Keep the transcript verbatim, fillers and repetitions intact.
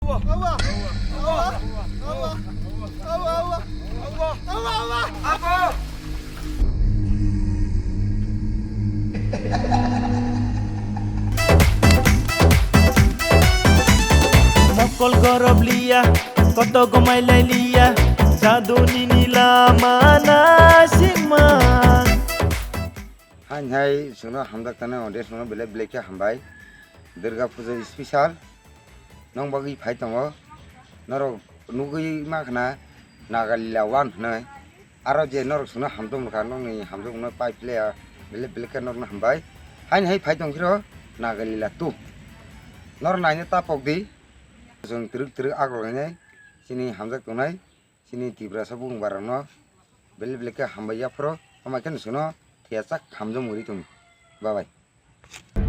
Mokol gorob liya, koto gomai lai liya, jadu nini lama na singma. Hain hai chwngno hamjak tanai audience no belai belai khe hambai. Durga puja special nong bagwi phai tongo. Norok nugwi ma khna Nagalila one hwnwi. Aro je norok chwngno hamjak mokha, nokni hamjakmano pai phle ya, belai belai khe norokno hambai. Haini hai phai tong phiro Nagalila two. Norok naina ta pok di. Chwng twrwk twrwk akrok hinai chini hamjak tongnai, chini Tiprasa bumung barokno belai belai khe hambai yaphoro, hambai khe chwngno thwiya chak hamjak mori tong. Bye bye.